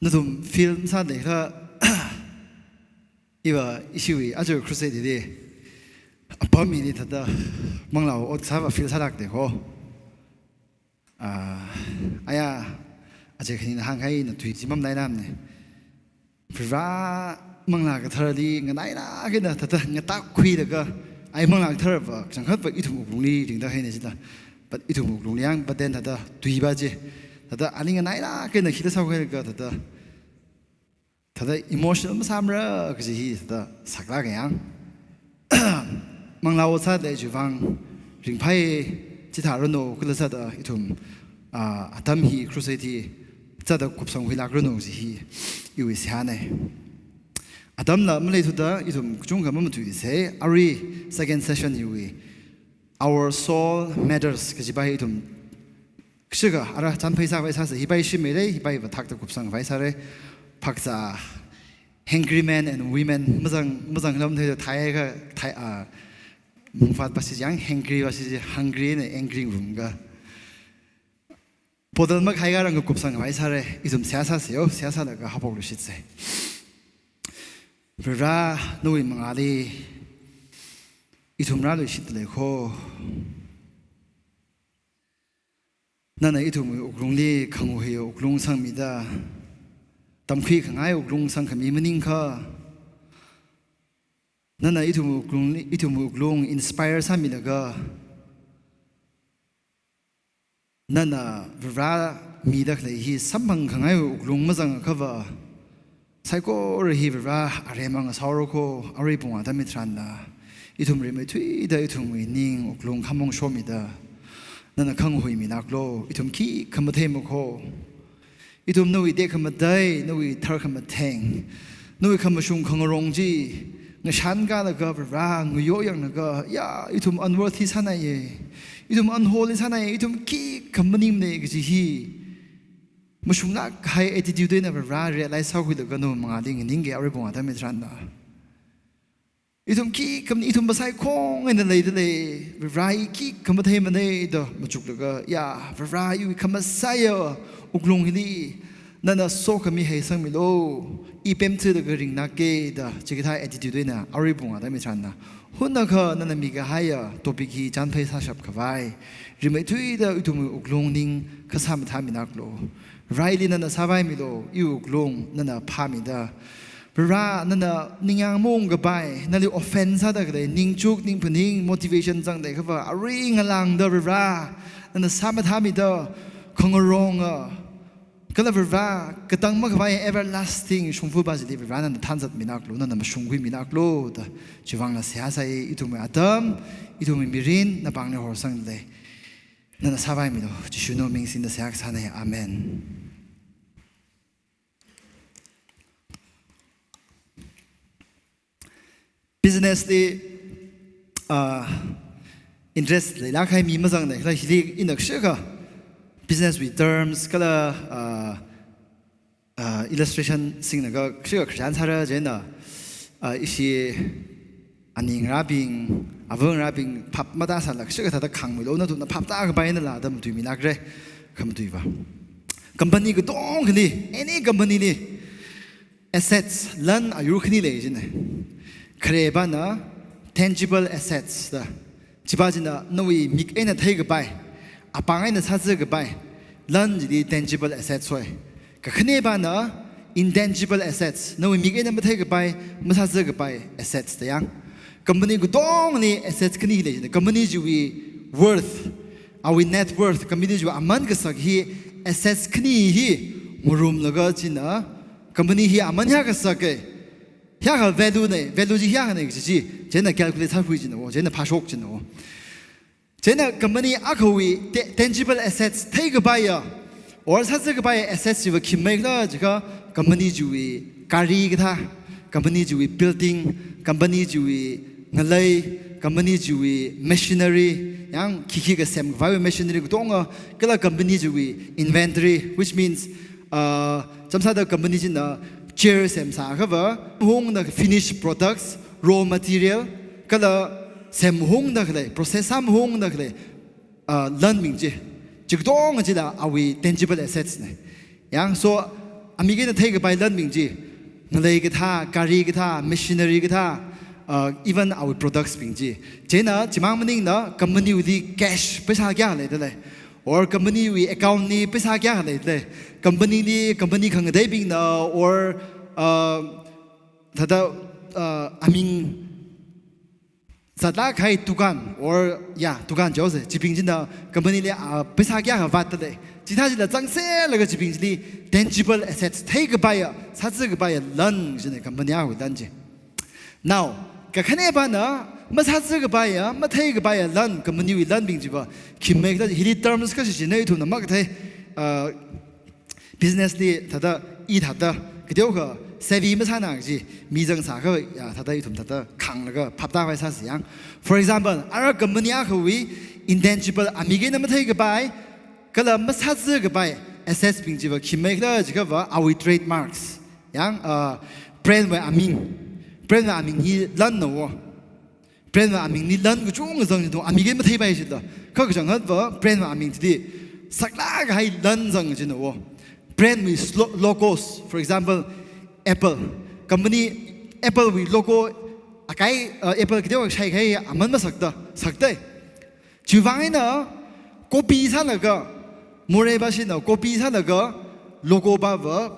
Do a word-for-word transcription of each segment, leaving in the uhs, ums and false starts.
Nathum feel masāda leikhala, iva ishiwui aja crusade li, apam hili thāda manglā ot sāva feel sālākda kho. Ah, aya, aja khanina hāngkahai eina tui chi mamalailāmana. Vare Manglā Katharali nganailāk eina thāda ngatākkhuilaga, ai Manglā Katharva kachangkhatva ithum wuklungli ringda haina chida. But ithum wuklungli yang, but then thāda tuiva chi, thāda ali nganailāk eina hithā sākhuilaga thāda, thāda emotional masāmara kaji hi thāda saklāk eina yang. Manglā ot sāda chiwui vang ringphai, chithāranu kala sāda ithum, ah, atam hi crusade hi sāda kupsangkhuilākranu kaji hi iwui seihāna. Atamla maleithuda ithum kachungkha mamatuida sei, arui second session hiwui Our Soul Matters kajipa hi ithum kashika ara chānphai sākhavai sāsa, hipa hi shimmeira, hipa hiva thakta kupsangkhavai sāra. Phakcha hangry men and women, mazang, mazanglam thei thai ka, thai, ah, mungfatva shi yang hangry va shi, hungry eina angry vumga. Bottle makhaikha rānga kupsangkhavai sāra, ithum seihā sāsa yo, seihā sālaga haophokluishitsa. Vare, nawui mangāli ithum rāluishitda lei kho. Nana ithumwui wuklungli khangahui wuklung sangmida, tamkhuikhangai wuklung sangkhami maningakha, nana ithumwui wuklungli, ithumwui wuklung inspire sāmilaga, nana Vare mida khalei hi samphangkhangai wuklung mazangakhava, saikora hi Vare aremang sāhaora kho, arui pung atam hitharanla. Ithum rimeithuida ithumwui ning wuklung khamong shomida, nana khangahuimilāklu, ithum khikha matheima kho. Ithum nawui tekhamatei, nawui tharkhamatheng, nawui khamashung khangarong chi ngashankalaga Vare ngayoyanglaga, ya, ithum unworthy sānaiya, ithum unholy sānaiya, ithum khikha maningmana kaji hi mashunglāk kahai attitude eina Vare realize sākhuilaga nawui mangāli nganingki arui pung atam hitharanla. Ithum khikha, ithum masaikhong eina leida lei, Vare khikha matheimana da machuklaga, ya, Vare iwui khamasaiya wuklung hili nana sokhami heisangmilu, i pemthuilaga ringlāka da chikathā attitude eina arui pung atam hitharanla, hunakha nana mikahaiya topic hi chānphai sāshapkhavai, rimeithuida ithumwui wuklung ning khasā mathāmilāklu. Vareli nana sāvaimilu, iwui wuklung nana phāmida. Vare, nana ningyāng maungkapai, nali offend sāda khalei ningchuk ningphaning, motivation zangda leiakhava, arui ngalāngda Vare, nana sāmathāmida, khangaronga, kala Vare, katang makhavai everlasting shongfapa chili Vare nana thanzatmilāklu, nana mashungkhuimilāklu da chiwui vangla seihā sāi. Ithumwui atam, ithumwui mirin napāngli horsangda lei. Nana sāvaimilu, Jishu nawui ming singda seihā kasāna. Amen. Business li, ah, interest leilāk kahai mi mazangna khala, hili ina kashika business wui terms kala, ah, ah, illustration singlaga kashika khararchan sāra. Chieina, ah, ishi aningarābing, avangarābing phap matāsāla kashika thāda khāngmilu, nathumna phap tākapai einala da matuimilākra, khamatuiva. Company katongali, any company li, assets, lan ayur khani lei jina. Kharepana tangible assets da. Chipa china nawui mik eina theikapai, apāng eina sāzakapai, lan chili tangible assets hoi. Kakhanepana intangible assets, nawui mik eina matheikapai, masāzakapai assets da yang. Company katongali assets khani lei jina. Company chiwui worth, awui net worth, company chiwui aman kasak hi assets khani hi ngarumlaga china, company hi aman hiyākha kasaka, hiyākha value na, value chi hiyākhana kaji chi, chieina calculate sākhui jina o, chieina phāshok jina o. Chieina company akhawui ta-, tangible assets theikapaiya, or sāzakapaiya assets chiva khi maikhala jiakha, company chiwui gari kathā, company chiwui building, company chiwui ngalei, company chiwui machinery, yang khikhi kasemkhavaiwui machinery katonga, kala company chiwui inventory, which means, uh, chānsāda company china chair semsāakhava, hungda finished products, raw material, kala semhungda khalei, process sāmhungda khalei, uh, lanbing chi. Chi katonga chila awui tangible assets na. Yang so, Amik eina theikapai lanbing chi, ngalei kathā, gari kathā, machinery kathā, uh, even our products bing chi. Chieina chimang maningla company wuili cash paisa kayākha leidalei, or company wui account li paisa kayākha leidalei, company li, company khangateibingna, or, uh, thāda, uh, aming zatlāk kahai dukan, or, yeah, dukan jihaosa, chibing china company li, ah, paisa kayākha vātdalei. Chithā chila zangserlaga chibing chili tangible assets, theikapaiya, sāzakapaiya lan china company akhawui lan chi. Now, kakhanepana, masāzakapaiya, matheikapaiya lan, company wui lanbing chiva khi mai khala, hili terms kashi shina ithumna makathei, uh, business li thāda, i thāda, kateokha savvy masāna kaji, mi zangsākha, ya, thāda ithum thāda khanglaga phaptākhavai sāsa yang. For example, ara company akhawui intangible, amik eina matheikapai, kala masāzakapai assets bing chiva khi mai khala jiakhava, our trademarks. Yang, uh, brand wui aming. Brand wui aming hi lanna wo. Brand wui amingli lan kachungkha zang jidung, amik eina matheipai jila. Kha kachangkhatva brand wui aming chili saklāk kahai lan zang jina wo. Brand wui slo-, logos, for example, Apple. Company Apple wui logo akai, uh, Apple kateokha shai kahai aman masakta, saktai. Chiwuivang eina copy sālaga, morei pāshina copy sālaga, logo pāva,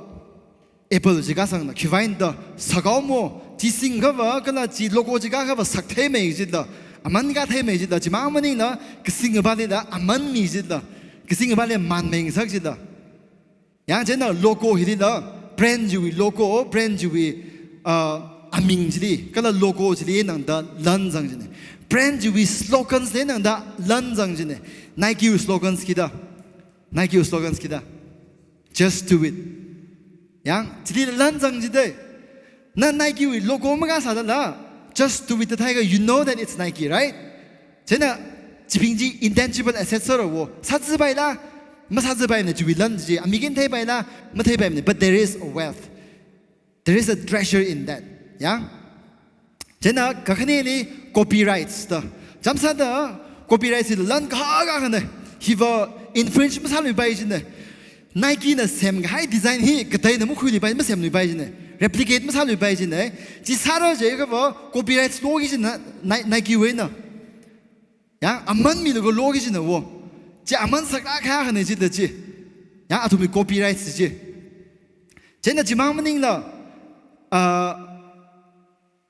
Apple chi kasangna, khiwuivang da, sakhaomo, chi singkhava, kala chi logo chi kakhava saktheimei jila, aman katheimei jila, chimang maningla, kasingkapālila, aman mi jila, kasingkapāli manmei ngasak jila. Yang chieina logo hilila, brand chiwui logo, brand chiwui, uh, aming chili, kala logo chili nangda lan zang jina. Brand chiwui slogans li nangda lan zang jina. Nike wui slogans khi da. Nike wui slogans khi da. Just do it. Yang, chili lan zang jidei. Na Nike wui logo makasālala, just do it da theiakha, you know that it's Nike, right? Chieina, chibing chi intangible assets sāra wo. Sāzapaila, masāzapaimana chiwui lan chi, amik eina theipaila, matheipaimana. But there is a wealth. There is a treasure in that. Yang? Chieina kakhaneli copyrights da. Chāmsāda copyrights hi lan kahak akhana. Hiva infringe masāluipai jina. Nike na semkahai design hi kateina makhuiluipai, masemluipai jina. Replicate masāluipai jina. Chi sāra jiakhava copyrights loki jina Ni-, Nike wuina. Yang, aman milaga loki jina wo. Chi aman saklāk kahai akhana jila chi. Yang, athumwui copyrights chi. Chieina chimang maningla, uh,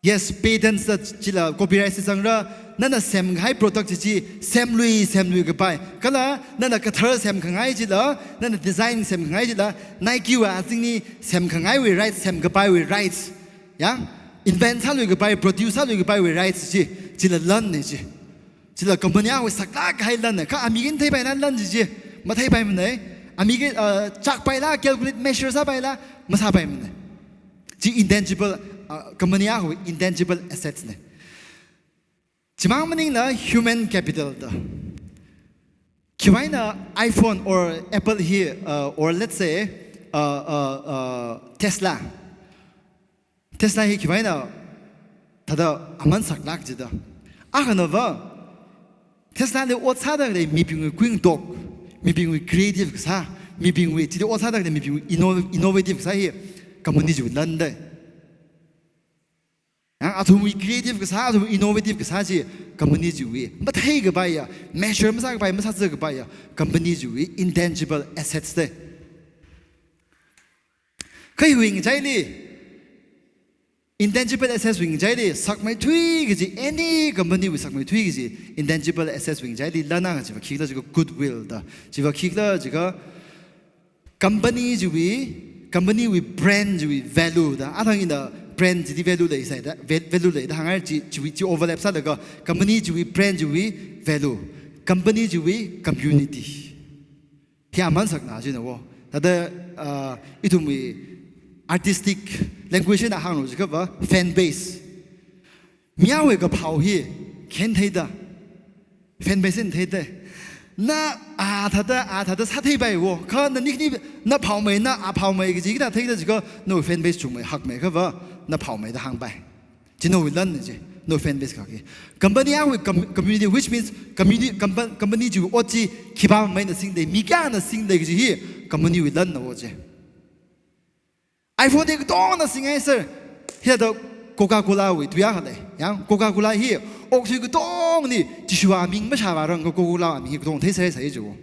yes, patents da chila copyright chi zangra, nana semkahai product chi, chi semlui, semluikapai. Kala nana kathar semkhangai chila, nana design semkhangai chila, Nike wui azingli semkhangaiwui rights, semkapaiwui rights. Yang, invent sāluikapai, produce sāluikapaiwui rights chi, chila lanna chi. Chila company akhawui saklāk kahai lanna, kha amik eina theipaina lan chi chi, matheipaimana. Amik eina, uh, chakpaila, calculate, measure sāpaila, masāpaimana. Chi intangible, uh, company akhawui intangible assets na. Chimang maningla human capital da. Khiwuivang eina iPhone or Apple hi, uh, or let's say, uh, uh, uh, Tesla. Tesla hi khiwuivang eina thāda aman saklāk jida. Akhanava, Tesla li ot sāda khalei mibingwui kuingatok, mibingwui creative kasā, mibingwui, chili ot sāda khalei mibingwui inno-, innovative kasā hi company chiwui lan dei. Yang athumwui creative kasā, athumwui innovative kasā chi company chiwui matheikapaiya, measure masākapai, masāzakapaiya, company chiwui intangible assets dei. Kha hiwui ngachaili, intangible assets wui ngachaili, sakmeithui kaji, any company wui sakmeithui kaji, intangible assets wui ngachaili lan akha chiva khikhala jiakha goodwill da. Chiva khikhala jiakha company chiwui, company wui brand chiwui value da. Athang ina brand chili value leisai da, va-, value lei da hāngngai chi, chiwui, chi overlap sālaga company chiwui brand chiwui value, company chiwui community. Hi aman sakna jina wo. Thāda, uh, ithumwui artistic language eina hānglu jiakhava fan base. Mi akhawui kaphao hi khen theida. Fan base eina theida. Na a thāda, a thāda sātheipai wo. Kha nani khani na phaomei, na a phaomei kaji khina theida jiakha nawui fan base chungmei, hakmeiakhava na phaomei da hāngpai. Chi nawui lan na chi, nawui fan base kaki. Company akhawui com-, community, which means community, compa-, company chiwui ot chi khipā meina singdei, mi kayāna singdei kaji hi company wui lan na wo chi. iPhone hi katongna singai sir. Hithāda Coca-Cola wui tuiya khalei. Yang Coca-Cola hi okathui katongli Jishuwui aming mashāvārang kha Coca-Cola aming hi katong theisāsai jiwo.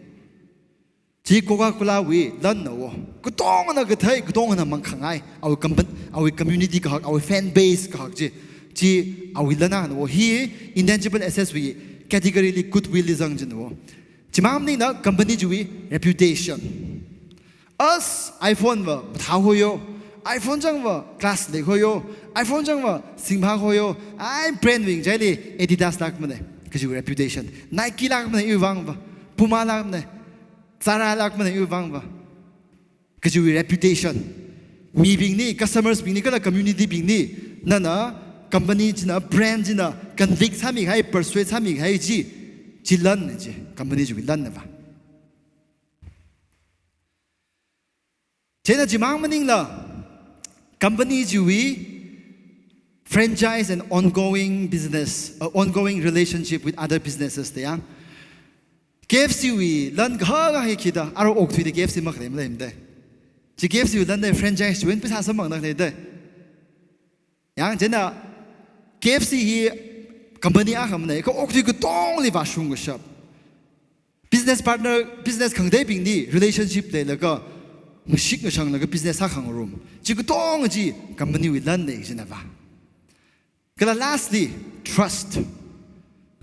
Chi Coca-Cola wui lanna wo. Katongna kathei, katongna mangkhangai. Awui compan-, awui community kahak, awui fan base kahak chi. Chi awui lanna wo. Hi intangible assets wui category li goodwill li zang jin wo. Chimang maningla company chiwui reputation. As iPhone va mathā hoyo, iPhone chang va class lei hoyo, iPhone chang va singphā hoyo, ai brand wui ngachaili Adidas lākmana, kajiwui reputation. Nike lākmana iwui vang va, Puma lākmana, Zara lākmana iwui vang va. Kajiwui reputation. Mibingli, customers bingli, kala community bingli, nana company china, brand china convict sāmihai, persuade sāmihai chi, chi lanna chi, company chiwui lanna va. Chieina chimang maningla, company chiwui franchise and ongoing business, uh, ongoing relationship with other businesses da yang. K F C wui lan kahaka hi khi da, aro okathuida K F C makhalei maleimada. Chi K F C wui lan da franchise chiwui pheisā samphangda khalei da. Yang chieina K F C hi company akhamana, kha okathui katongli vāshung kashap. Business partner, business khangateibingli relationship leilaga, ngashik ngashanglaga business sākhangarum. Chi katong chi company wui lan lei jina va. Kala lastly, trust.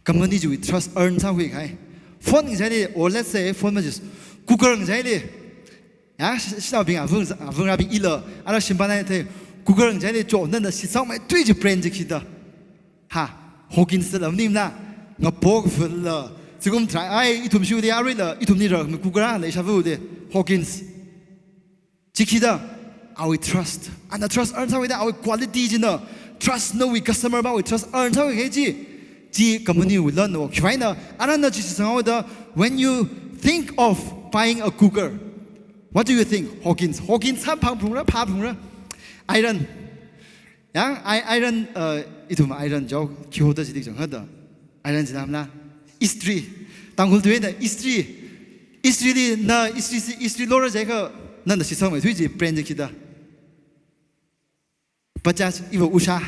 Company chiwui trust earn sākhui kahai. Phone ngachaili, or let's say, phone machines, cooker ngachaili. Ya, shi-, shinaobing avung, avungrabing ila, ara shimpan ai thei, cooker ngachaili cho, nana shitsangmeithui chi brand chi khi da. Ha, Hawkins da lam nimna, ngapok vula, zingkum tharan, ai, ithum shude aruila, ithumli rāmi cooker a, leisha vule, Hawkins. Chi khi da, awui trust. Ana trust earn sākhui da, awui quality china, trust nawui customer bingwui trust earn sākhui kahai chi. Chi company wui lan wo. Khiwuivang eina, arana chi shitsanghaoda, when you think of buying a cooker, what do you think? Hawkins. Hawkins samphang phungra, phā phungra. Iron. Yang, i-, iron, uh, ithum iron jao, khi hoda chi dik jang hada. Iron chi lamla. Istri. Tangkhul tuina istri. Istri li na istri si, istri lora jiakha, nana shitsangmeithui chi brand chi khi da. Bajaj, iva Usha.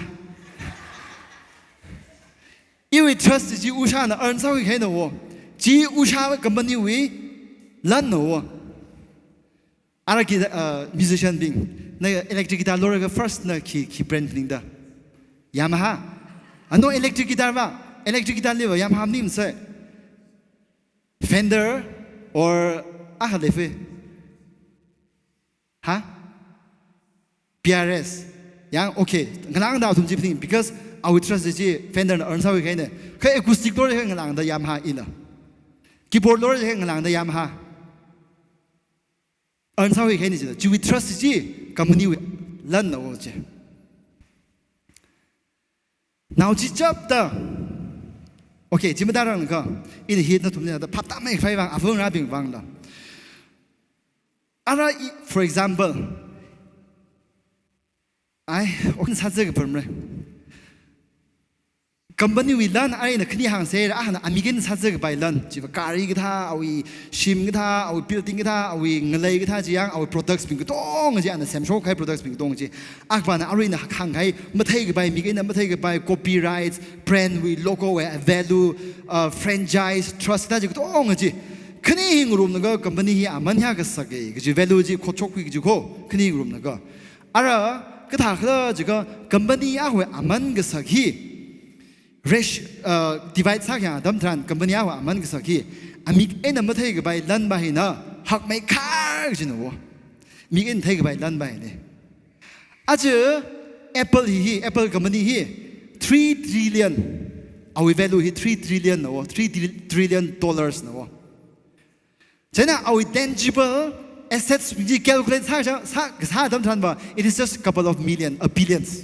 Iwui trust chi Usha na earn sākhui kahaina wo. Chi Usha company wui lanna wo. Ara khi, uh, musician bing. Na electric guitar lora kha first na khi, khi brand ning da. Yamaha. Ano electric guitar va. Electric guitar li va Yamaha ning sai. Fender or akha lei fe. Ha? P R S. Yang, okay. Ngalāngda athum chi phaning, because awui trust chi Fender na earn sākhui kahaina. Kha acoustic lora kha ngalāngda Yamaha ila. Keyboard lora kha ngalāngda Yamaha. Earn sākhui kahaina chi. Chiwui trust chi company wui lanna wo chi. Nao chi chapta. Okay, chi mathāranglakha. Ina hi nathumli da phap tāmei phai vang, avungrabing vang da. Ara i, for example, ai, okin sāza ka permre. Company wui lan ai na khani hāngsa, ahana amik eina sāza kapai lan. Chiva gari kathā, awui shim kathā, awui building kathā, awui ngalei kathā chi yang, awui products bing katong chi, ana semshok kahai products bing katong chi. Akpana aruina hāngkahai, mathei kapai, mik eina mathei kapai, copyrights, brand wui logo wui value, uh, franchise, trust kathā chi katong chi. Khani hi ngarumlaga company hi aman hiyākha sāka, kaji value chi khochok khui kaji kho, khani hi ngarumlaga. Ara, kathā kathā jiakha company akhawui aman kasak hi. Resh-, uh, divide sākhayang atam tharan company akhawui aman kasak hi. Amik eina mathei kapai lan pa hina, hakmeikhar kajina wo. Mik eina thei kapai lan pa hina. Aja Apple hi, hi, Apple company hi, three trillion. Awui value hi three trillion na wo, three tri-, trillion dollars na wo. Chieina awui tangible assets bing chi calculate sā, sā, sā, sā atam tharan pa, it is just a couple of million, a billions.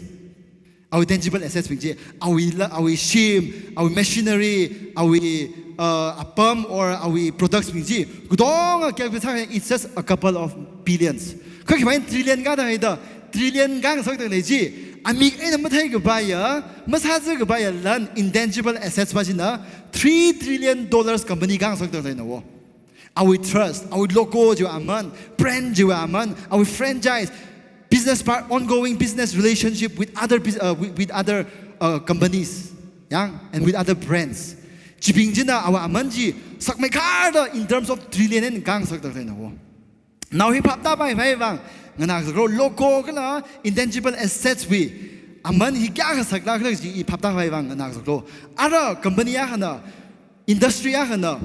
Awui tangible assets bing chi, awui la, awui shim, awui machinery, awui, uh, apam or awui products bing chi, katonga calculate sā, it's just a couple of billions. Kha khiwuivang trillion kathā haida, trillion kangasak da lei chi, amik eina mathei kapaiya, masāza kapaiya lan intangible assets pa china, three trillion dollars company kangasak da leina wo. Awui trust, awui logo chiwui aman, brand chiwui aman, awui franchise, business part, ongoing business relationship with other bus-, uh, with, with other, uh, companies, yang, and with other brands. Chibing china awui aman chi sakmeikharda in terms of trillion eina khangasakda khaleina wo. Nao hi phaptāpaimei vang nganāngasak haokhala, logo kala intangible assets wui aman hi kayākha saklākhala chi i phaptāpaimei vang nganāngasak haokhala. Ara company akhana, industry akhana,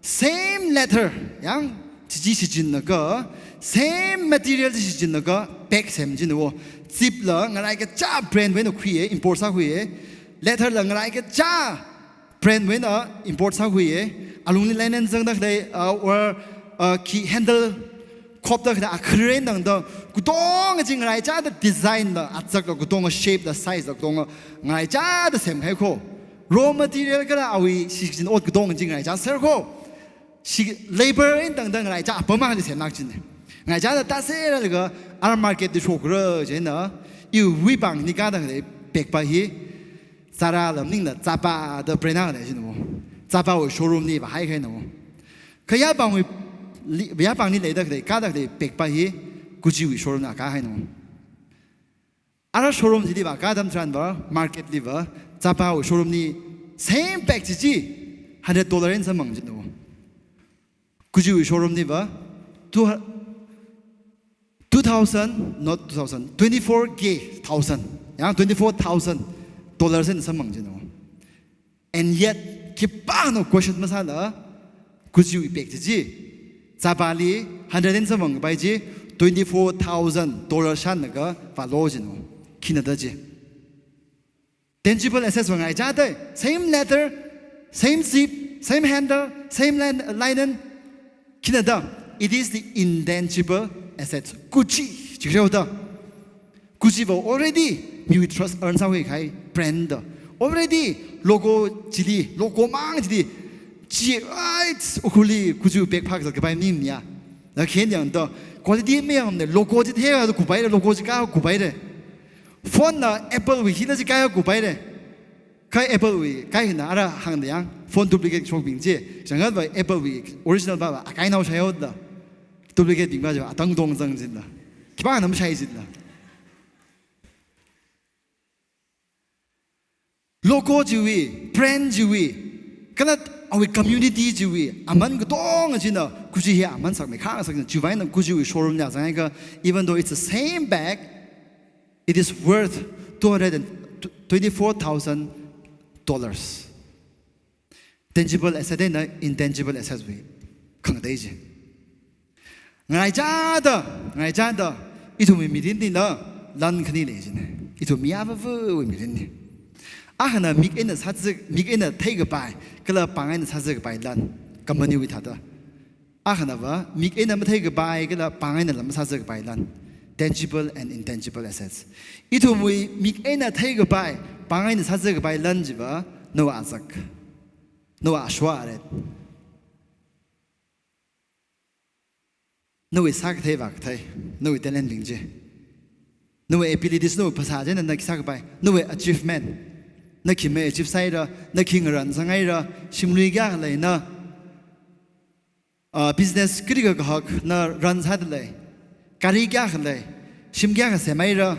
same leather, yang, chi chi shichinlaga, same material chi shichinlaga bag semchina wo. Zip la ngarai kacha brand wui eina khuiya, import sākhuiya. Leather la ngarai kacha brand wui eina import sākhuiya. Alungli linen zangda khalei, uh, or, uh, khi handle khopda khalei, a kharei nangda, katonga chi ngaraichāda design la, azak la, katonga shape la, size la, katonga ngaraichāda semkahai ko. Raw material kala awui shichin ot katonga chi ngaraichā ser ko. Shi labor eina tangda ngaraichā apam akhali semlāk china. Ngaraichāda tāserlaga ara market li shokra china, iwui pāngli kāda khalei bag pa hi, Zara la maningla Zapa da brand akha lei china wo. Zapawui showroom li vāhaihaina wo. Kha yapāngwui li, yapāngli leida khalei, kāda khalei bag pa hi Gucci wui showroom li kāhaina wo. Ara showroom chili vākā atam tharan va, market li va, Zapawui showroom li same bag chi chi hundred dollar eina samphang china wo. Gucci wui showroom li va, two, two thousand, not two thousand, twenty-four K thousand. Yang, twenty-four thousand dollars eina samphang china wo. And yet, khipākhana question masāla, Gucci wui bag chi chi, Zapali hundred eina samphangpai chi, twenty-four thousand dollar shānlaga vālo china wo. Khina da chi. Tangible assets va ngaraichāda, same leather, same zip, same handle, same lin-, linen. Khina da, it is the intangible assets. Gucci, chi khareo da. Gucci va already miwui trust earn sākhui kahai brand da. Already logo chili, logo mang chili, chi, ai, ukhurli Gucci bag phākazat kapai maningmana. Na khen yangda, quality mayangmana, logo chi theiakha kupaira, logo chi kayākha kupaira. Phone la Apple wui hila chi kayākha kupaira. Kha Apple wui, kha hina ara hāngda yang, phone duplicate shokbing chi, zangkhat va Apple wui original pa va, akai nao shaihaoda. Duplicate bing pa chi va, atang tong zang china. Khipākhana mashai china. Logo chiwui, brand chiwui, kala awui community chiwui aman katonga china, Gucci hi aman sakmeikha sak china, chiwui vang eina Gucci wui showroom li zangakha, even though it's the same bag, it is worth two hundred and twenty-four thousand dollars. Tangible asset eina intangible asset wui khangatei chi. Ngaraichāda, ngaraichāda, ithumwui mirinlila lan khani lei china. Ithum mi avāvawui mirinli. Akhana mik eina sāzā, mik eina theikapai, kala pāng eina sāzākapai lan, company wui thāda. Akhana va, mik eina matheikapai, kala pāng eina lam sāzākapai lan. Tangible and intangible assets. Ithumwui mik eina theikapai, pāng eina sāzākapai lan chi va, nawui azak. Nawui ashwa aret. Nawui sākathei vākathei, nawui talent bing chi. Nawui abilities, nawui phasā china na khi sākapai, nawui achievement. Na khi mei achieve sāhaira, na khi ngaransanghai ra, shimlui kayākha lei na, ah, business kari kahak na run sāda lei, gari kayākha lei, shim kayākha semhaira,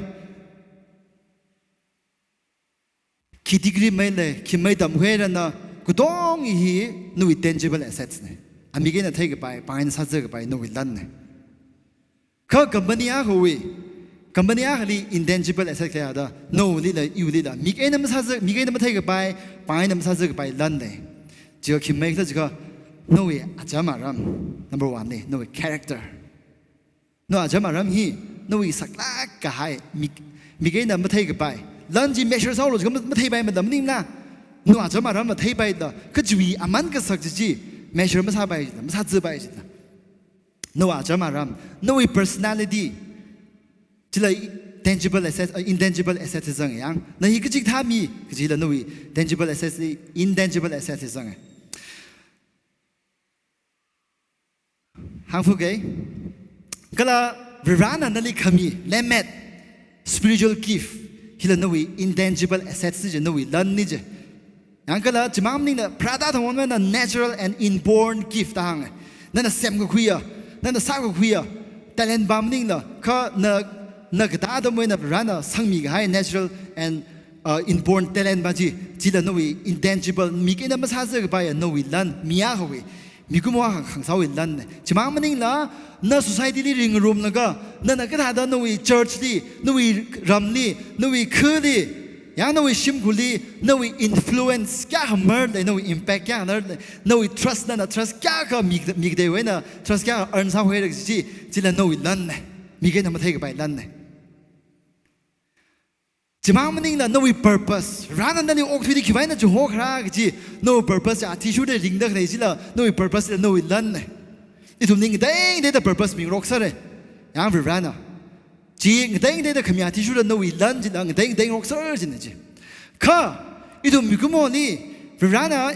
khi degree mei lei, khi mei tamkhuira na, katonga hi nawui tangible assets na. Amik eina theikapai, pāng eina sāzākapai nawui lan na. Kha company akhawui, company akhali intangible asset kayākha da, nawuilila, iwuilila, mik eina masāzā, mik eina matheikapai, pāng eina masāzākapai lan na. Chiakha khi meikhala chiakha, nawui acham aram, number one na, nawui character. Nawui acham aram hi, nawui saklāk kahai, mik, mik eina matheikapai. Lan chi measure sāhaolu, chikha matheipai matam maningla. Nawui acham aram matheipaila, kha chiwui aman kasak chi chi, measure masāpai chila, masāzāpai chila. Nawui acham aram, nawui personality, chila tangible asset, uh, intangible asset hi zanga yang. Na hi kachikathā mi, kajila nawui tangible asset, intangible asset hi zanga. Hāngphuke. Kala Varena nali khami, lemmet, spiritual gift, hila nawui intangible assets ni chi, nawui lan ni chi. Yang kala chimang maningla, pharāda thangwon na natural and inborn gift da hānga. Nana semkakhuiya, nana sākakhuiya, talent pa maningla, kha na Na kathāda moina Varena sangmi kahai natural and, uh, inborn talent pa chi, chila nawui intangible, mik eina masāzakapaiya nawui lan, mi akhawui mikumo akha khangsāwui lan ne. Chimang maningla, na society li ringrumlaga, nana kathāda nawui church li, nawui ramli, nawui khali, ya nawui shimkhurli, nawui influence kayākha marlei, nawui impact kayākha marlei, nawui trust, nana trust kayākha mi, mi kateiwui eina trust kayākha earn sāhaira kaji chi, chila nawui lan ne. Mik eina matheikapai lan ne. Chimang maningla nawui purpose, Varena nali okathuili khiwui eina chihokharā kaji, nawui purpose chi athishurda ringda khalei chila, nawui purpose la nawui lan ne. Ithumli ngateingateida purpose mingarok sāra. Yang Varena. Chi ngateingateida khami athishurda nawui lan chila ngateingatei ngarok sāra jina chi. Kha, ithum mikumoli, Varena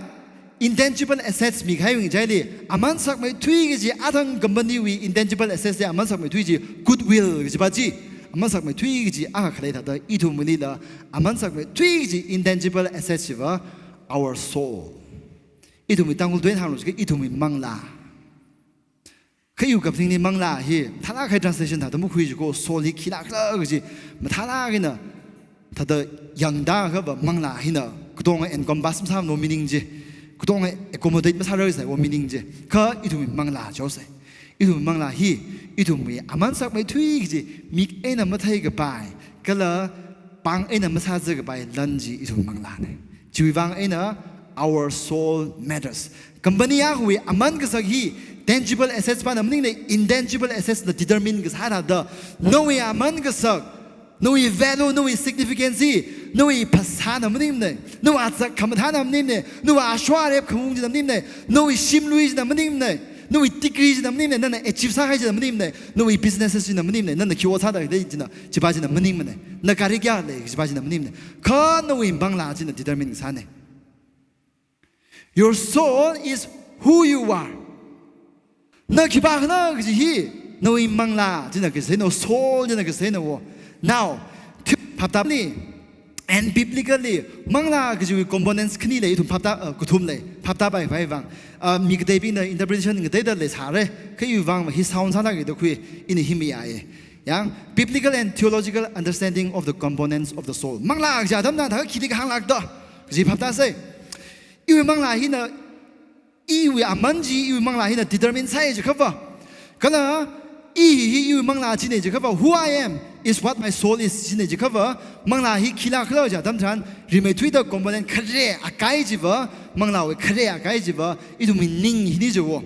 intangible assets mikahai ngachaili, aman sakmeithui kaji, athang company wui intangible assets li aman sakmeithui chi, goodwill kaji pa chi, aman sakmeithui kaji akha khalei thāda, ithumlila aman sakmeithui kaji intangible assets chiva our soul. Ithumwui Tangkhul tuina hānglu jiakha ithumwui manglā. Kha iwui kaphaningli manglā hi, mathālāk kahai translation thāda makhui jiakha, soul hi khilākhala kaji, mathālāk eina thāda yangda kha va manglā hina, katonga encompass masāmana meaning chi, katonga accommodate masāra sai va meaning chi, kha ithumwui manglā chaosai. Ithumwui manglā hi, ithumwui aman sakmeithui kaji, mik eina matheikapai, kala pāng eina masāzakapai lan chi ithumwui manglā ne. Chiwui vang eina our soul matters. Company akhawui aman kasak hi tangible assets pana maningmana, intangible assets na determine kasā thāda. Nawui aman kasak, nawui value, nawui significance hi, nawui phasāna maningmana, nawui azak khamathāna maningmana, nawui ashwā rep khamung china maningmana, nawui shimlui china maningmana, nawui degree china maningmana, nana achieve sākahai china maningmana, nawui businesses china maningmana, nana khi ot sāda khalei china, chi pa china maningmana, na gari kayā lei, chi pa china maningmana. Kha nawui manglā china determine kasāna. Your soul is who you are. Na khipākhana kaji hi, nawui manglā china kasaina, soul china kasaina wo. Now, thi-, phaptāli, and biblically, manglā kajiwui components khani lei, ithum phaptā, uh, kathum lei, phaptāpaikhavai vang. Uh, mi kateibingna interpretation ngateida leisāra, kha iwui vang hi sound sālāka da khui, ina hi mayāya. Yang, biblical and theological understanding of the components of the soul. Manglā kaji atam tangda khili kahānglākda, kaji phaptāsei. Iwui manglā hina, iwui aman chi, iwui manglā hina determine sāya jiakha va. Kala, i hi, hi iwui manglā china jiakha va. Who I am is what my soul is china jiakha va. Manglā hi khilākhala kaji atam tharan, rimeithuida component khare akai chi va, manglāwui khare akai chi va, ithumwui ning hina jiwo.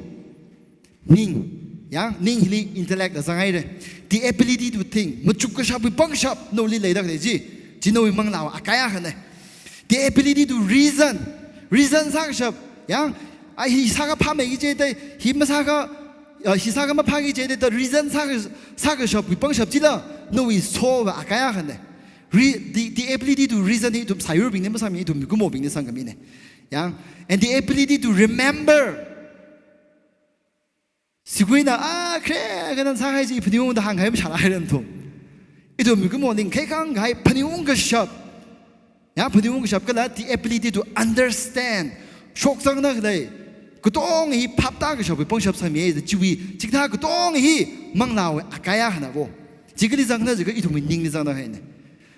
Ning, yang, ning hili intellect la zanghaira. The ability to think, machuk kashapwui pangshap, nawuili leida khalei chi, chi nawui manglāwui akai akhana. The ability to reason, reason sākashap, yang, a hi sākha phāmei kaji da, hi masākha, uh, hi sākha maphā kaji da, reason sāka-, sākashapwui pangshap chila, nawui soul wui akai akhana. Re-, the, the ability to reason hi ithum sāyurbingna masāmi, ithum mikumobingna sangkhamina. Yang, and the ability to remember. Siguina, ah, khare, kanan sākahai chi phaningungda hāngkahai mashālākhaira nathum. Ithum mikumo ning khaikhang kahai phaningung kashap. Ya, phaningung kashap kala the ability to understand. Shokzangda khalei. Katonga hi phaptā kashapwui pangshap sāmi, chiwui, chikathā katonga hi manglāwui akai akhana wo. Chi kali zangna jiakha ithumwui ningli zangda haina.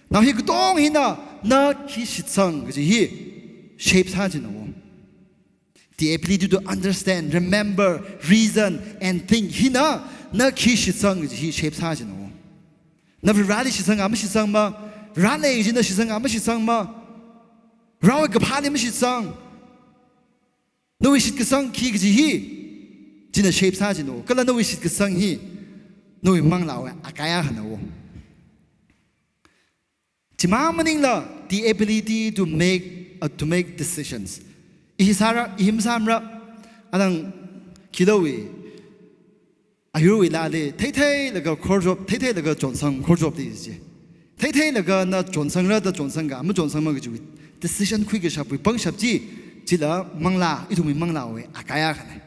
Now hi katonga hina, na khi shitsang kaji hi shape sā jina wo. The ability to understand, remember, reason, and think. Hina, na khi shitsang kaji hi shape sā jina wo. Na Vareli shitsanga mashitsangma, Vare lei kajina shitsanga mashitsangma, Varewui kaphāli mashitsang. Nawui shitkasang khi kaji hi, china shape sā jina wo. Kala nawui shitkasang hi, nawui manglāwui akai akhana wo. Chimang maningla, the ability to make, uh, to make decisions. I hi sāra, i hi masāmara, anang khilowui, ayurwui laali, theitheilaga khorjop, theitheilaga chonsang khorjop di ji. Theitheilaga na chonsangra da chonsangka, machonsangma kajiwui decision khui kashapwui pangshap chi, chila manglā, ithumwui manglāwui akai akhana.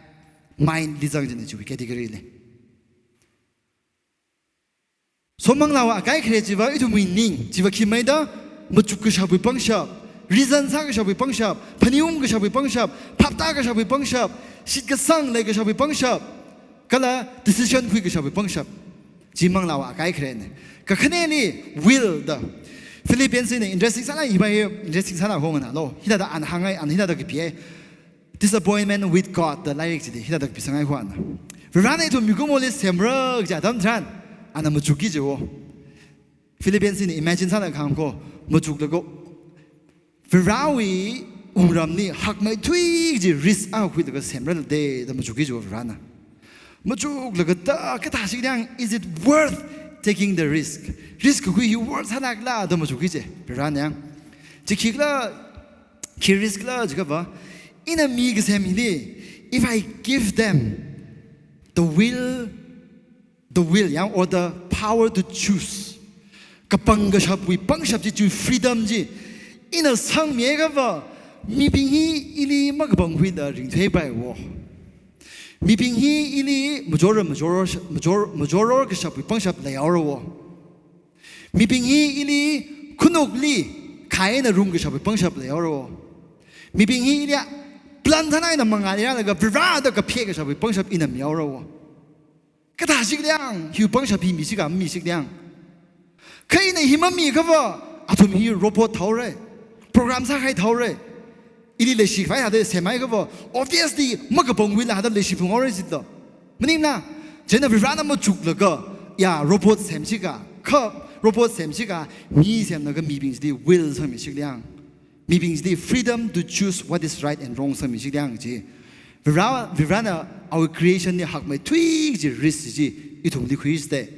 Mind li zang jina chiwui category li. So manglāwui akai khare chiva ithumwui ning, chiva khi maida, machuk kashapwui pangshap, reason sā kashapwui pangshap, phaningung kashapwui pangshap, phaptā kashapwui pangshap, shitkasang lei kashapwui pangshap, kala decision khui kashapwui pangshap. Chi manglāwui akai kharena. Kakhaneli will da. Philippians li interesting sālāk hi bai, interesting sālāk hong na lo. Hithāda ana hāngai, ana hithāda kapi ai. Disappointment with God da lairik chili hithāda kapi sāngai ho ana. Varena ithum mikumoli semra kaja atam tharan, ana machukki jiwo. Philippians li imagine sālaga hāng ko, machuklaga Varewui wungramli hakmeithui kaji risk akha khuilaga semralde da machukki jiwo Varena. Machuklaga ta kathāshik liang, is it worth taking the risk? Risk kakhui hi worth sālākla da machukki je Varena. Chi khikhala, khi risk la jiakhava, ina mi kasem hili, if I give them the will the will, yang, or the power to choose. Kapang kashapwui pangshap chi, chiwui freedom chi ina sangmi akhava, mibing hi ili makapangkhuida ringtheipai wo. Mibing hi ili majora, majora, major-, majora kashapwui pangshap leihaora wo. Mibing hi ili khanukli khaina rung kashapwui pangshap leihaora wo. Mibing hi ili plan thāna eina mangāli rālaga Vare da kaphek kashapwui pangshap ina mihaora wo. Kathāshik liang, hiwui pangshap hi mishika, mishik liang. Kha ina hi mamiakhava, athum hi robot thaora. Program sākahai thaora. Ili leishi khavai hada semhaiakhava, obviously, makapangwui la hada leishi phunghaora jitlo. Maningla, chieina Varena machuklaga, ya, robot semshika, kha, robot semshika, mi semlaga mibing chili will sangmishik liang. Mibing chili freedom to choose what is right and wrong sangmishik liang chi. Vare, Varena awui creation li hakmeithui kaji risk chi ithumli khuiste.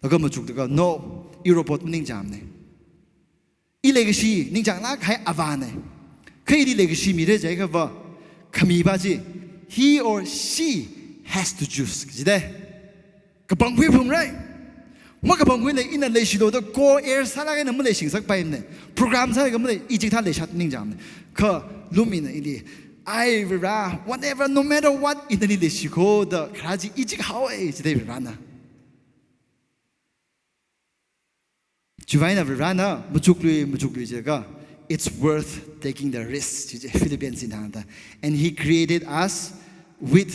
Laga machuklaga, no, i robot maningchāmane. I leikashi ningchānglāk kahai avāne. Kha ili leikashi mira jiakhava, khami pa chi, he or she has to choose jide. Kapangkhui phungra. Makapangkhuila ina leishilu da co-heir sālaga ina maleishingasakpaimane. Program sālaga malei, i chikathā leishat ningchāmane. Kha lum ina ili, ai Vare, whatever, no matter what, ina nali leishi ko da kharā chi i chik haowa jide Varena. Chiwui vang eina Varena machuklui, machuklui jiakha, it's worth taking the risk, chi chi Philippians li hāngda. And he created us with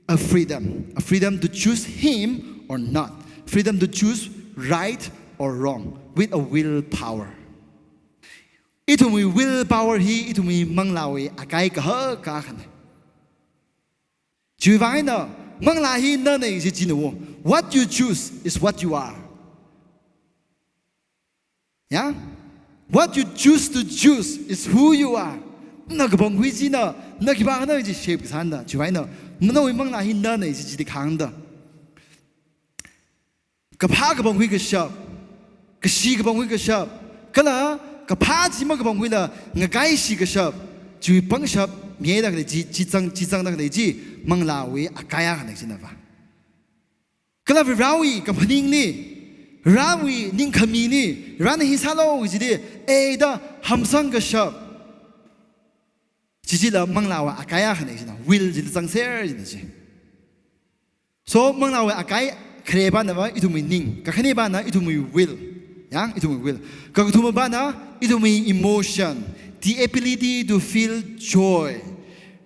a freedom, a freedom to choose him or not, freedom to choose right or wrong, with a willpower. Ithumwui willpower hi ithumwui manglāwui akai kahak akhana. Chiwui vang eina, manglā hi nana kaji china wo. What you choose is what you are. Ya? What you choose to choose is who you are. Na kapangkhui china, na khipākhana kaji shape kasāna. Chiwui vang eina, nawui manglā hi nana kaji chili kahāngda. Kaphā kapangkhui kashap, kashi kapangkhui kashap, kala kaphā chi makapangkhuila ngakaishi kashap, chiwui pangshap, mihaida khalei chi, chizang, chizangda khalei chi, manglāwui akai akhana china va. Kala Varewui kaphaningli, Varewui ningkhamili, Varena hi sālu kajili, eida hamsang kashap. Chi chila manglāwui akai akhana china, will chili zangser china chi. So, manglāwui akai khare pana va ithumwui ning, kakhane pana ithumwui will. Yang, ithumwui will. Kakathuma pana ithumwui emotion, the ability to feel joy.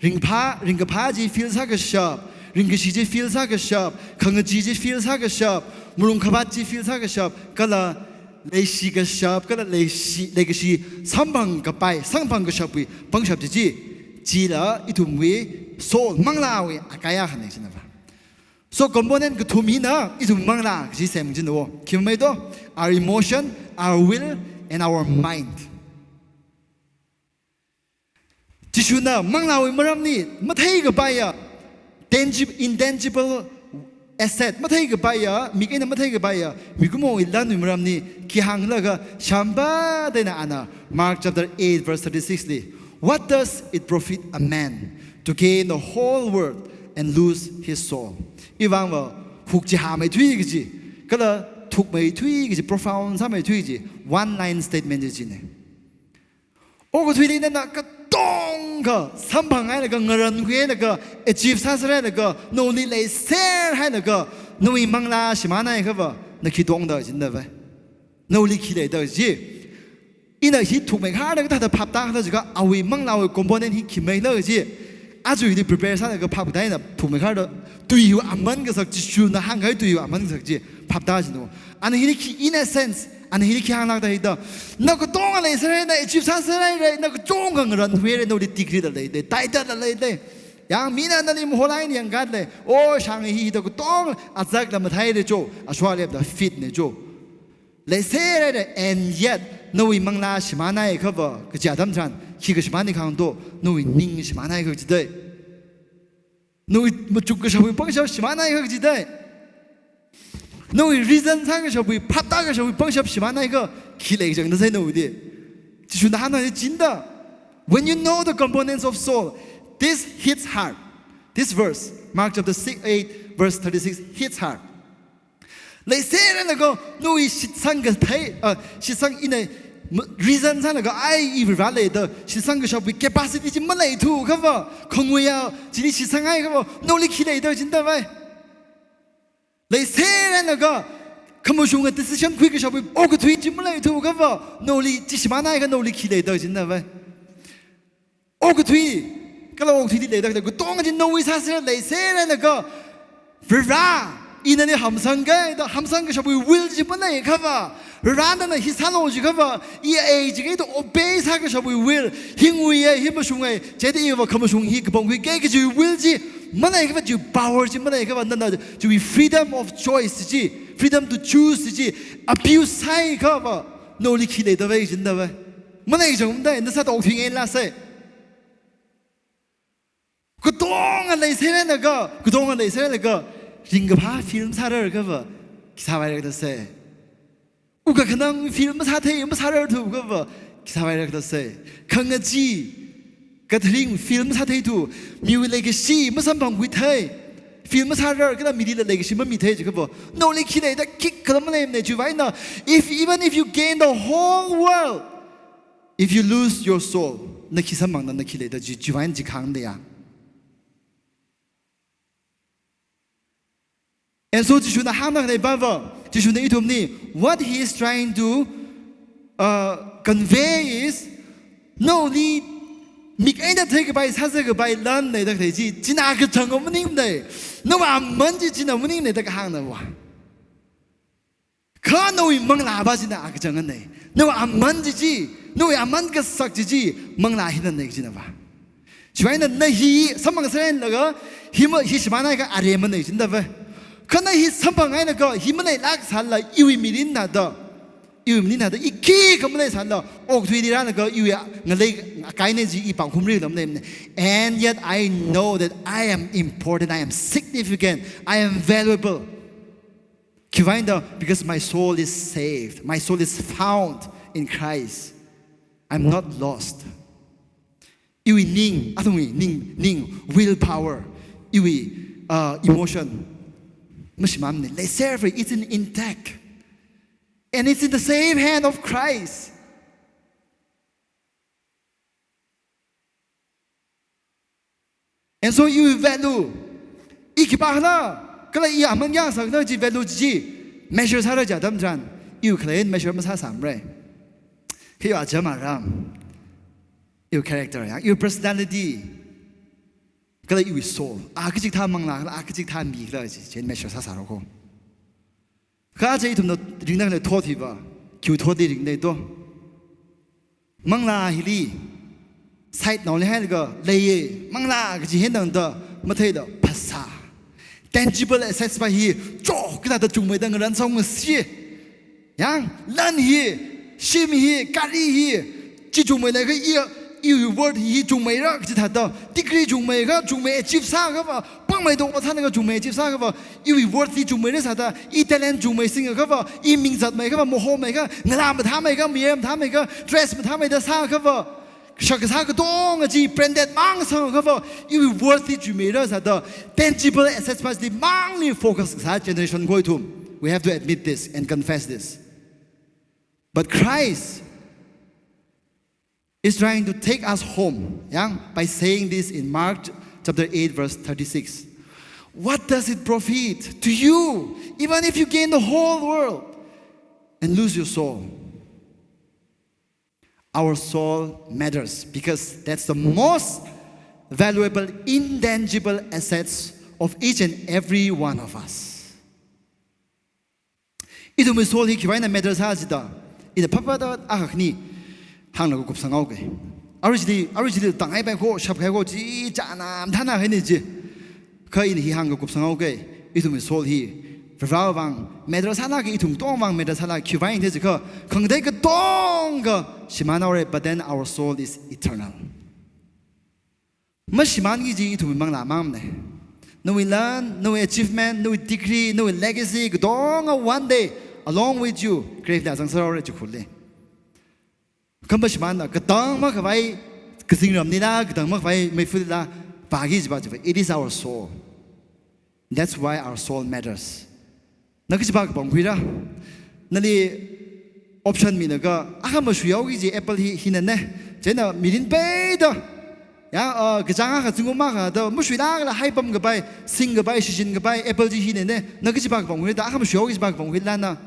Ringphā, ringkaphā chi feel sākashap, ringkashi chi feel sākashap, khangachee chi feel sākashap, malung khavāt chi feel sākashap, kala leishi kashap, kala leishi, leikashi samphang kapai, samphang kashapwui pangshap chi chi, chila ithumwui soul, manglāwui akai akhana china va. So component kathum hina ithum manglā kaji sem china wo. Khi mamei to? Our emotion, our will, and our mind. Jishuna manglāwui maramli matheikapaiya, tangib-, intangible asset, matheikapaiya, mik eina matheikapaiya mikumowui lanwui maramli khi hānglaga shamba dena ana, Mark chapter eight verse thirty-six li, "What does it profit a man to gain the whole world and lose his soul?" Iwui vang va huk chi hāmeithui kaji, kala thukmeithui kaji, profound sāmeithui kaji, one line statement chi china. Okathuili nana katonga samphanghailaga, ngarankhuihailaga, achieve sāserhailaga, nawuili leiserhailaga, nawui manglā shimānhaiakhava, na khi tongda china va. Nawuili khi leida chi. Ina hi thukmeikharda kathāda phaptākhala jiakha, awui manglāwui component hi khi meila chi. Aja hili prepare sālaga phap kateina phumei kharda, tui hiwui aman kasak, Jishuna hāngkahai tui hiwui aman kasak chi phapta chinu. Ana hili khi, in a sense, ana hili khi hānglākta hida, na katonga leiserhaira, na achieve sāserhaira, na kachungkha ngaranhuira, nawui degree la leilei, title la leilei. Yang mina nali maholai ni yangkhatlei. O, shang hi da katong azakla mathairai cho, ashwa lepda fit ne cho. Leiserhaira, and yet nawui manglā shimānhaiakhava, kaja atam tharan, khi kashimānli khangto, nawui ning shimānhaiakha jidai. Nawui machuk kashapwui pangshap shimānhaiakha jidai. Nawui reason sākashapwui, phapta kashapwui pangshap shimānhaiakha, khi lei kachang da sai nawuidi. Jishuna hāngna jinda. When you know the components of soul, this hits hard. This verse, Mark chapter six, eight, verse thirty-six, hits hard. Leiserhailakha, nawui shitsang kathei, uh, shitsang ina, m-, reason sālaga, ai, i Vare leida, shitsang kashapwui capacity chi maleithuakhava, khanguiya, chili shitsang haiakhava, nawuili khi leida jindavai. Leiserhailakha, khamashunga decision khuikashapwui okathui chi maleithuakhava, nawuili chi shimānhaiakha nawuili khi leida jindavai. Okathui, kala okathuili leida, katonga chi nawui sāser leiserhailakha, Vare, ina nali hamsangkahai da, hamsang kashapwui will chi maleiakhava, Vare nana hi sālu jiakhava, i ai jikahai da obey sākashapwui will, hi nguiya, hi mashunga, chieina iva khamashung hi kapangkhuikahai kaji will chi maleiakhava, chi power chi maleiakhava, nana chiwui freedom of choice chi, freedom to choose chi abuse sāhaiakhava, nawuili khi leidavai jindavai. Malei kachang da, na sāda okthui ngaila sai. Katonga leiserhailakha, katonga leiserhailakha, ringkaphā film sārar akhava, khi sāvairakta sai. Wukkhanang film masāthei, masārarthuakhava, khi sāvairakta sai. Khangachee, gathering film masātheithu, miwui leikashi masamphangkhuithei, film masārar kala milila leikashi mamithei jiakhava, nawuili khi leida khikhala maleimana chiwui vangna, if, even if you gain the whole world, if you lose your soul, na khi samphangna, na khi leida chi, chiwui vang chi khangda ya. And so Jishuna hāngda khalei pava, Jishuna ithumli, what he is trying to, uh, convey is, nawuili mik eina theikapai, sāzākapai lan leida khalei chi, china kachanga maningmana. Nawui aman chi china maningnei da kahāngna va. Kha nawui manglā va china kachangana. Nawui aman chi chi, nawui aman kasak chi chi, manglā hinana kajina va. Chiwui vangna na hi samphangserhailaga, hi ma, hi shimānhaiakha aremana jindavai. Kha na hi samphanghailaga, hi maleilāk sālala, iwui mirinna da, iwui mirinna da, i khikha maleisālala, okathuili rālaga, iwui ngalei kahaina chi i pāngkhumri lamlei. And yet I know that I am important, I am significant, I am valuable. Khiwui vang da, because my soul is saved, my soul is found in Christ. I'm not lost. Iwui ning, athumwui ning, ning, willpower, iwui, uh, emotion, mashimānmana, leiserhai, it's in intact. And it's in the safe hand of Christ. And so iwui value, i khipāna, kala i aman kayākha sāna chi value chi measure sāra kaja atam tharan, iwui khalei measure masāsāmara. Kha iwui acham aram, iwui character ya, iwui personality, kala iwui soul, a kachikathā manglā, kala a kachikathā mi khala chi, chi measure sāsāra ko. Kha aja ithumna ringda khalei thot hiva, khiwui thotli ringda to. Manglā hili, side naoli hailaga leiya, manglā kaji hi nangda matheila phasā. Tangible assets va hi, chok kathāda chungmeida ngaranshok ngasi. Yang, lan hi, shim hi, gari hi, chi chungmeilaga i, iwui worth hi chungmeira kaji thāda, degree chungmeiakha, chungmei achieve sāakhava, pāngmeida ot sāakha chungmei achieve sāakhava, iwui worth hi chungmeira sāda, i talent chungmei singakhava, i ming zatmeiakhava, mahomeiakha, ngalā mathāmeiakha, mayar mathāmeiakha, dress mathāmeida sāakhava, kashak kasā katonga chi branded mang sāakhava, iwui worth hi chungmeira sāda, tangible assets va chili mangli focus kasā generation ko ithum. We have to admit this and confess this. But Christ is trying to take us home, yang, by saying this in Mark ch-, chapter eight, verse thirty-six. What does it profit to you, even if you gain the whole world and lose your soul? Our soul matters because that's the most valuable, intangible assets of each and every one of us. Ithumwui soul hi khiwuivang eina matter sā jida, ina phapha da akha khani hānglaga kupsanghaoga. Arui chili, arui chili tangai pai kho, shap khai kho, chi chāna mathāna haina chi. Kha ina hi hānglaga kupsanghaoga, ithumwui soul hi Varewui vang matter sālaga, ithum tongwui vang matter sālaga, khiwuivang da jiakha, khangatei katonga shimānhaora, but then our soul is eternal. Mashimānki kaji ithumwui manglā mangmana. Nawui lan, nawui achievement, nawui degree, nawui legacy, katonga one day, along with you, grave li zangserhaora chi khuili. Kha mashimānla, katang makhavai kazingramlila, katang makhavai meifulila vāki kajiva chiva, it is our soul. That's why our soul matters. Na kachiva kapangkhuira? Nali option milaga, akha mashuihaoki kaji apple hi, hinana. Chieina mirin peida, ya, uh, kachāng akha, zingkum akha da mashuilākla haipam kapai, sing kapai, shichin kapai apple chi hinana. Na kachiva kapangkhuira da, akha mashuihaoki kajiva kapangkhuila na?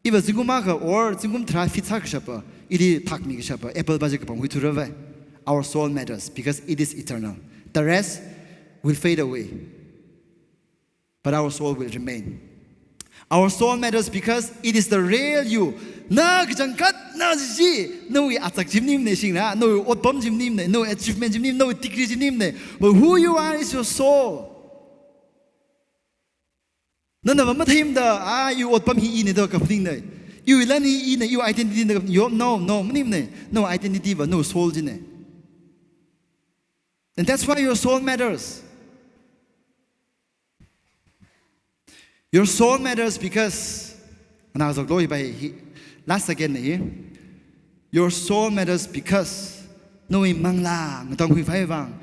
Iva zingkum akha or zingkum tharā fit sākashapa, ili thakmi kashapa apple va chi kapangkhuithura vai. Our soul matters because it is eternal. The rest will fade away. But our soul will remain. Our soul matters because it is the real you. Na kachangkhat na chi, nawui azak chi maningmana shingra, nawui otpam chi maningmana, nawui achievement chi maningmana, nawui degree chi maningmana. But who you are is your soul. Nana va matheimada, ah, iwui otpam hi ina da kaphaningna. Iwui lan hi ina, iwui identity na kaphaning. Yo, no, no, maningmana. Nawui identity va, nawui soul china. And that's why your soul matters. Your soul matters because, ana zoklo hi bai hi, last again hi. Your soul matters because nawui manglā ngatangkhuipai vang,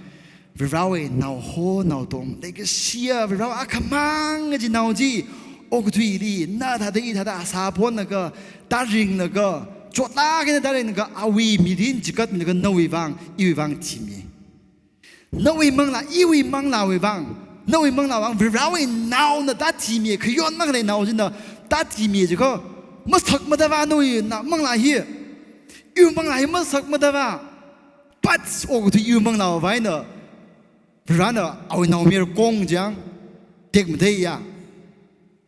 Varewui nao ho nao tong, leikashiya Varewui akhamang kaji nao chi, okathuili, na thāda i thāda sāphonlaga, tāringlaga, chotlāk eina tāringlaga, awui mirin chikatmilaga nawui vang, iwui vang thimi. Nawui manglā, iwui manglāwui vang, nawui manglāwui vang, Varewui naona tāthimi, khayon makhalei nao china tāthimi jiakha, masakmada va nawui na manglā hi, iwui manglā hi masakmada va, pats okathui iwui manglāwui vang eina, Varena awui naomayara kong chang, tekmateiya.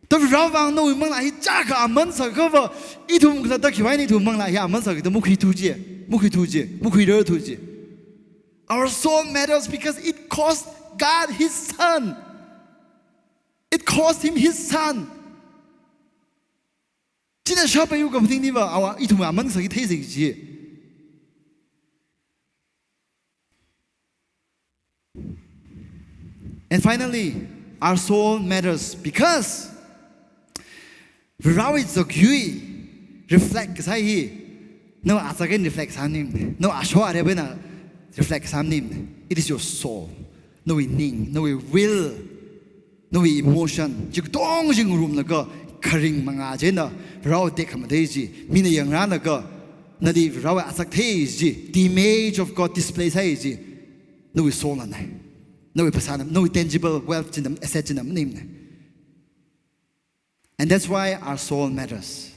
Da Varewui vang nawui manglā hi chiyākha aman sākha va, ithum khalatta khiwuivang eina ithum manglā hi aman sākha da makhuithu chi, makhuithu chi, makhuirarthu chi. Our soul matters because it cost God his son. It cost him his son. China shāpaiya kaphaningna va, awa, ithum aman sāki theisai chi. And finally, our soul matters because Varewui zakyui reflect kasā hi, nawui azak eina reflect sāmaningmana, nawui asho arep eina reflect sāmaningmana. It is your soul. Nawui ning, nawui will, nawui emotion, chi katong chi ngarumlaga kharing mangā china Varewui tekhamatei chi, mina yangrālaga, nali Varewui azak thei chi, the image of God display sāi chi, nawui soul na. Nawui phasāna, nawui tangible wealth china, asset china maningmana. And that's why our soul matters.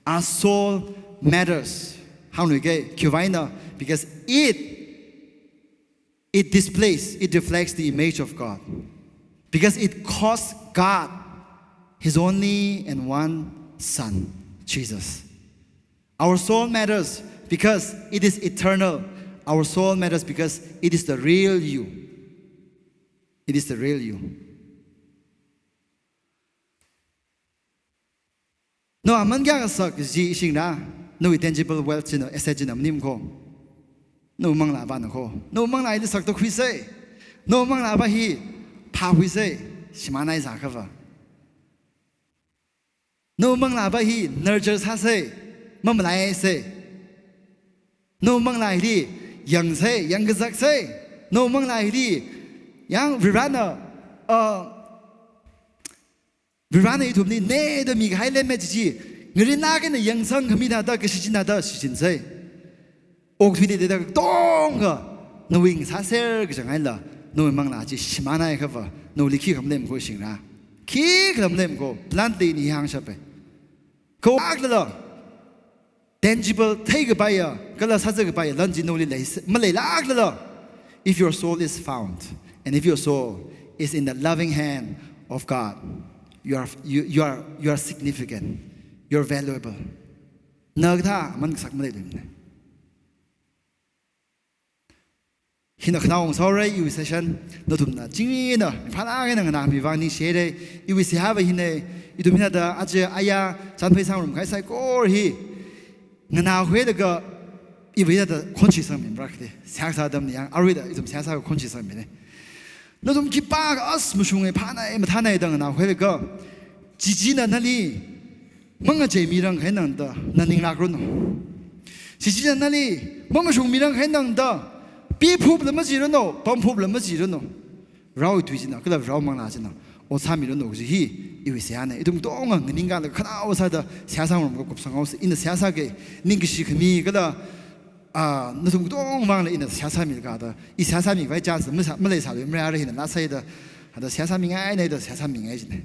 Our soul matters. Hāngluike, khiwuivang eina, because it, it displays, it reflects the image of God. Because it cost God his only and one Son, Jesus. Our soul matters because it is eternal. Our soul matters because it is the real you. It is the real you. Nawui aman kayākha sāki kaji shingra, nawui tangible wealth china, asset china maning kho. Nawui manglā vana kho. Nawui manglā hili sāda khuisai. Nawui manglā va hi phākhuisai. Shimānhai sākha va. Nawui manglā va hi nurture sāsai. Mamalaisai. Nawui manglā hili yangsai, yangkazaksai. Nawui manglā hili yang Varena, uh, Varena ithumli neda mikahai lemmet chi, ngarinlāk eina yangsangkhami thāda, kashichin thāda shichinsai. Okathuili thāda katonga nawui ngasāser kachang eina, nawui manglā chi shimānhaiakha va, nawuili khikha malem kho shingra. Khikha malem kho, bluntly ina hāngshapai. Kho aklala, tangible theikapaiya, kala sāzakapaiya lan chi nawuili leisa, maleilāklala, If your soul is found, and if your soul is in the loving hand of God, you are, you, you are, you are significant, you are valuable. Na kathā aman kasak maleimana. Hina khanaowa sāhaora iwui session, nathumna chingri eina phālāk eina nganāmi vang ningshihaira. Iwui seihāva hina, ithum hina da aja aya chānphai sāngarum kahai saikora hi nganākhuilaga, iwui hina da khonshi sangmi mara kade, seihā kasā atamli yang, arui da ithum seihā sākha khonshi sangmina. Nathum khipākha as mashunga, phānai mathānai da nganākhuilaga, chi china nali mangacheemirang kahai tangda na ninglākranu. Chi china nali mamashungmirang kahai tangda, pi phupla majiranu, pam phupla majiranu. Varewui tui china, kala Varewui manglā china ot sāmiranu kaji hi iwui seihāna. Ithum katonga nganingkālaga khanaowa sāda seihā sāngarumkha kupsanghaosa. Ina seihā sāki, ningkashi khami kala, ah, nathum katongawui vangla ina seihā sāmikha da, i seihā sāmikhavai chance masā, maleisālui mara, ara hina lāsai da, hada seihā sāmingaina da seihā sāmingai jina.